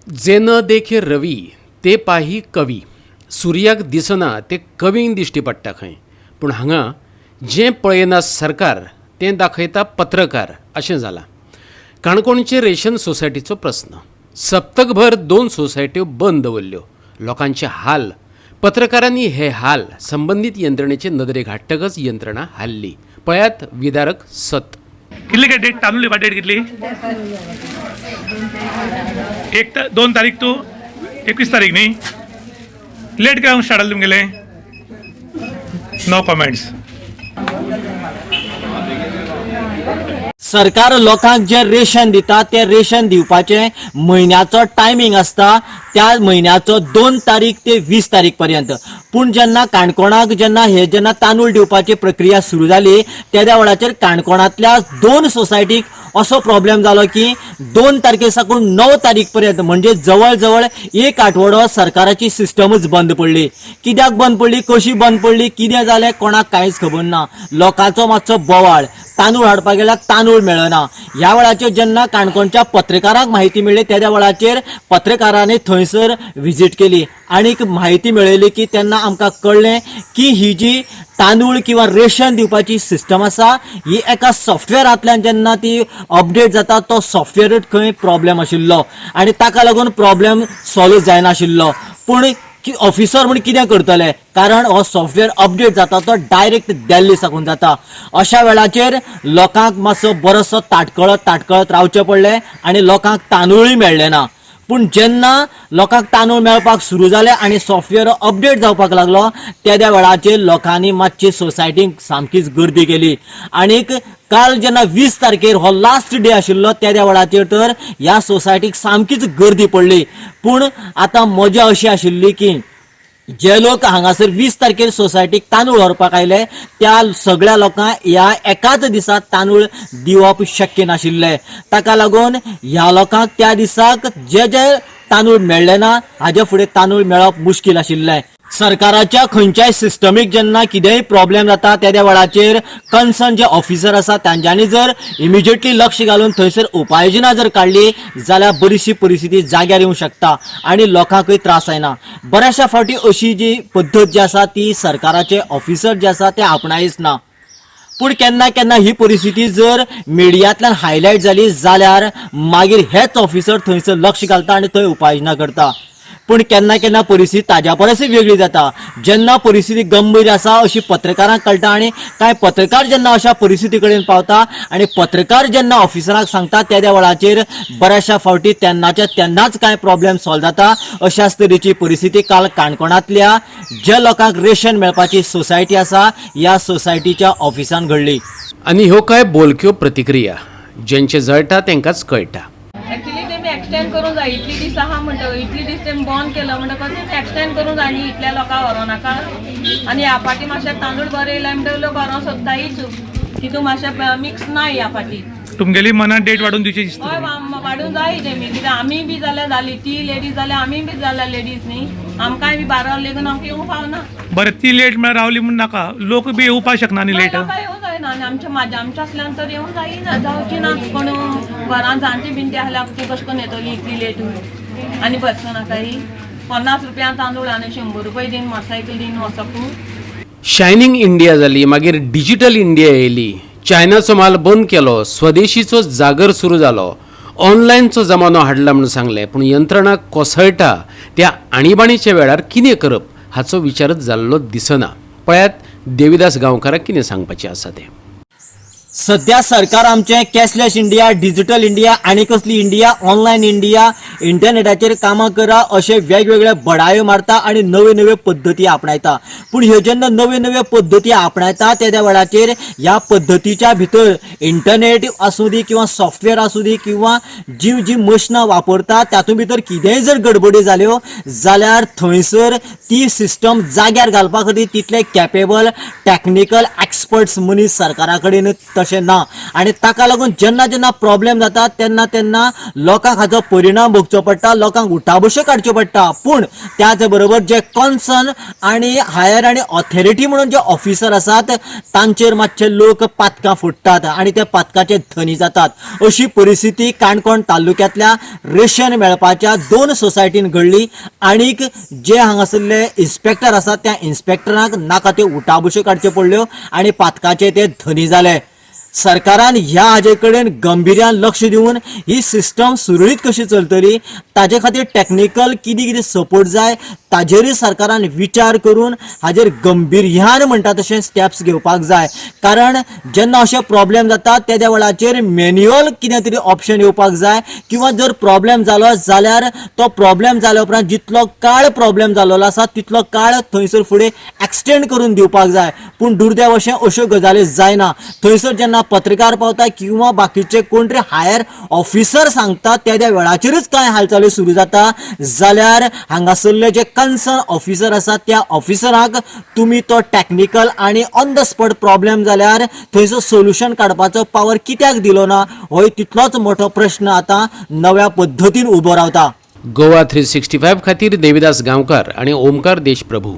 जे न देखे रवी ते पाही कवी. सुर्याक दिसना तें कवींक दिश्टी पडटा खंय. पूण हांगा जें पळयना सरकार तें दाखयता पत्रकार अशें जालां. काणकोणचे रेशन सोसायटीचो प्रस्न. सप्तकभर दोन सोसायट्यो बंद दवरल्यो. लोकांचे हाल. पत्रकारांनी हे हाल संबंदीत यंत्रणेचे नदरेक हाडटकच यंत्रणा हाल्ली. पळयात विदारक सत. कितली काय डेट तांदूळ दिवपा डेट कितली? एक 2 तारीख तू 21 तारीख न्ही? लेट काय स्टार्ट जालें तुमगेलें? No comments. सरकार लोकांक जे रेशन दिता ते रेशन दिवपाचें म्हयन्याचो टायमींग आसता, त्या म्हयन्याचो 2 तारीख ते 20 तारीख पर्यंत. पूण जेन्ना काणकोणाक जेन्ना हे जेन्ना तांदूळ दिवपाची प्रक्रिया सुरू जाली तेद्या वेळाचेर काणकोणांतल्या 2 सोसायटीक असो प्रॉब्लेम जालो की 2 तारखे साकून 9 तारीख पर्यंत म्हणजे जवळ जवळ एक आठवडो सरकाराची सिस्टमूच बंद पडली. कित्याक बंद पडली, कशी बंद पडली, कितें जालें कोणाक कांयच खबर ना. लोकांचो मातसो बोवाळ, तांदूळ हाडपाक गेल्यार तांदूळ मेळना. ह्या वेळाचेर जेन्ना काणकोणच्या पत्रकारांक म्हायती मेळ्ळी तेद्या वेळाचेर पत्रकारांनी थंयसर विजीट केली आनीक म्हायती मेळयली की तेन्ना आमकां कळ्ळें की ही जी तांदूळ किंवा रेशन दिवपाची सिस्टम आसा ही एका सॉफ्टवेअरांतल्यान जेन्ना ती अपडेट जाता तो सॉफ्टवेअरूच खंय प्रॉब्लेम आशिल्लो आनी ताका लागून प्रॉब्लेम सॉल्व जायनाशिल्लो. पूण की ऑफिसर म्हूण कितें करतले, कारण हो सॉफ्टवेअर अपडेट जाता तो डायरेक्ट दिल्ली साकून जाता. अशा वेळाचेर लोकांक मातसो बरोसो ताटकळत ताटकळत रावचें पडलें आनी लोकांक तांदूळय मेळ्ळे ना. पूण जेन्ना लोकांक तांदूळ मेळपाक सुरू जाले आनी सॉफ्टवेअर अपडेट जावपाक लागलो तेद्या वेळाचेर लोकांनी मातशी सोसायटीक सामकीच गर्दी केली. आनीक काल जेन्ना 20 तारखेर हो लास्ट डे आशिल्लो तेद्या वेळाचेर तर ह्या सोसायटीक सामकीच गर्दी पडली. पूण आतां मजा अशी आशिल्ली की जे लोक हांगासर 20 तारखेर सोसायटीक तांदूळ व्हरपाक आयले त्या सगळ्या लोकांक ह्या एकाच दिसा तांदूळ दिवप शक्य नाशिल्लें. ताका लागून ह्या लोकांक त्या दिसाक जे जे तांदूळ मेळ्ळे ना हाजे फुडें तांदूळ मेळप मुश्कील आशिल्लें. सरकाराच्या खंयच्याय सिस्टमीक जेन्ना कितेंय प्रॉब्लेम जाता तेद्या वेळाचेर कन्सर्न जे ऑफिसर आसा तांच्यांनी जर इमिजिएटली लक्ष घालून थंयसर उपाययोजना जर काडली जाल्यार बरीचशी परिस्थिती जाग्यार येवंक शकता आनी लोकांकूय त्रास जायना. बऱ्याचशा फावटी अशी जी पद्दत जी आसा ती सरकाराचे ऑफिसर जे आसा ते आपणायच ना. पूण केन्ना केन्ना ही परिस्थिती जर मिडियांतल्यान हायलायट जाली जाल्यार मागीर हेच ऑफिसर थंयसर लक्ष घालता आनी थंय उपाययोजना करता. पूण केन्ना केन्ना परिस्थिती ताज्या परसय वेगळी जाता. जेन्ना परिस्थिती गंभीर आसा अशी पत्रकारांक कळटा आनी कांय पत्रकार जेन्ना अशा परिस्थिती कडेन पावता आनी पत्रकार जेन्ना ऑफिसरांक सांगता तेद्या वेळाचेर बऱ्याचशा फावटी तेन्नाच्या तेन्नाच कांय प्रॉब्लेम सॉल्व जाता. अशाच तरेची परिस्थिती काल काणकोणांतल्या ज्या लोकांक रेशन मेळपाची सोसायटी आसा ह्या सोसायटीच्या ऑफिसान घडली. आनी ह्यो कांय बोलक्यो प्रतिक्रिया जेंचे जळटा तेंकांच कळटा. एक्चुअली तेमी एक्सटेंड करूंक जाय. इतली दीस आहा म्हणटकच इतली दीस तेमी बंद केलो म्हणटकच तेमी एक्सटेंड करूंक जाय न्ही. इतल्या लोकांक व्हरों नाका आनी ह्या फाटी मातशें तांदूळ बरें येयले म्हणटकच लोक व्हरोंक सोदतायच. तितून मातशें मिक्स ना ह्या फाटी. तुमगेली मनात डेट वाडून दिवची दिसता. हय, वाडूंक जाय तेमी. कित्याक आमी बी जाल्यार जाली ती लेडीज जाल्यार आमी बी जाल्यार लेडीज न्ही, आमकांय बी 12 लेगून आमकां येवंक फावना. बरें, ती लेट म्हळ्यार रावली म्हूण नाका, लोक बी येवपाक शकना न्ही लेट. लोकां येवंक जायना आनी आमच्या म्हाज्या आमच्या आसल्यान तर येवंक जायना, जावची ना. कोण घरान जाणटी बिणटी आसल्यार ती कशें करून येतली इतली लेट आनी बसना नाका. 50 रुपया तांदूळ आनी 100 रुपया दिवन मोटरसायकल दिवन वचप. शायनींग इंडिया जाली, मागीर डिजिटल इंडिया येयली, चायनाचो माल बंद केलो, स्वदेशीचो जागर सुरू जालो, ऑनलायनचो जमानो हाडला म्हणून सांगलें. पूण यंत्रणा कोसळटा त्या आणीबाणीच्या वेळार कितें करप हाचो विचारच जाल्लो दिसना. पळयात देविदास गांवकाराक कितें सांगपाचें आसा तें. सध्या सरकार आमचें कॅशलेस इंडिया, डिजिटल इंडिया आनी कसली इंडिया, ऑनलायन इंडिया, इंटरनेटाचेर कामां करा अशे वेगवेगळे बडायो मारता आनी नव्यो नव्यो पद्दती आपणायता. पूण ह्यो जेन्ना नव्यो नव्यो पद्दती आपणायता तेद्या वेळाचेर ह्या पद्दतीच्या भितर इंटरनेट आसूं दी किंवा सॉफ्टवेअर आसूं दी किंवा जी जी मशिनां वापरता तातूंत भितर कितेंय जर गडबडी जाल्यो जाल्यार थंयसर ती सिस्टम जाग्यार घालपा खातीर तितले कॅपेबल टॅक्निकल एक्सपर्ट एक्सपर्ट्स मनीस सरकारा कडेन तशें ना आनी ताका लागून जेन्ना जेन्ना प्रॉब्लेम जाता तेन्ना तेन्ना लोकांक हाचो परिणाम भोगचो पडटा, लोकांक उठाबश्यो काडच्यो पडटा. पूण त्याच बरोबर जे कॉन्सर्न आनी हायर आनी ऑथॉरिटी म्हणून जे ऑफिसर आसात तांचेर मातशे लोक पातकां फोडटात आनी ते पातकाचे धनी जातात. अशी परिस्थिती काणकोण तालुक्यांतल्या रेशन मेळपाच्या 2 सोसायटीन घडली आणीक जे हांगासरले इन्स्पेक्टर आसात त्या इन्स्पेक्टरांक नाका त्यो उठाबश्यो काडच्यो पडल्यो आनी पातकाचे ते धनी जाले. सरकारान ह्या हाजे कडेन गंभीर्यान लक्ष दिवन ही सिस्टम सुरळीत कशी चलतली ताजे खातीर टॅक्निकल कितें कितें सपोर्ट जाय ताजेरूय सरकारान विचार करून हाजेर गंभीर्यान म्हणटा तशें स्टेप्स घेवपाक जाय. कारण जेन्ना अशे प्रॉब्लेम जाता तेद्या वेळाचेर मॅन्युअल कितें तरी ऑप्शन येवपाक जाय किंवा जर प्रॉब्लेम जालो जाल्यार तो प्रॉब्लेम जाल्या उपरांत जितलो काळ प्रॉब्लेम जाल्लो आसा तितलो काळ थंयसर फुडें एक्सटेंड करून दिवपाक जाय. पूण दुर्दैव अशें अश्यो गजाली जायना. थंयसर जेन्ना पत्रकार पावता किंवा बाकीचे कोण तरी हायर ऑफिसर सांगता त्या वेळाचेरूच कांय हालचाली सुरू जाता जाल्यार हांगासरले जे कन्सर्न ऑफिसर आसा त्या ऑफिसराक तुमी तो टॅक्निकल आनी ऑन the spot problem जाल्यार थंयसर सोल्युशन काडपाचो पावर कित्याक दिलो ना होय तितलोच मोठो प्रश्न आतां नव्या पद्दतीन उबो रावता. गोवा 365 खातीर देविदास गांवकार आनी ओमकार देशप्रभू.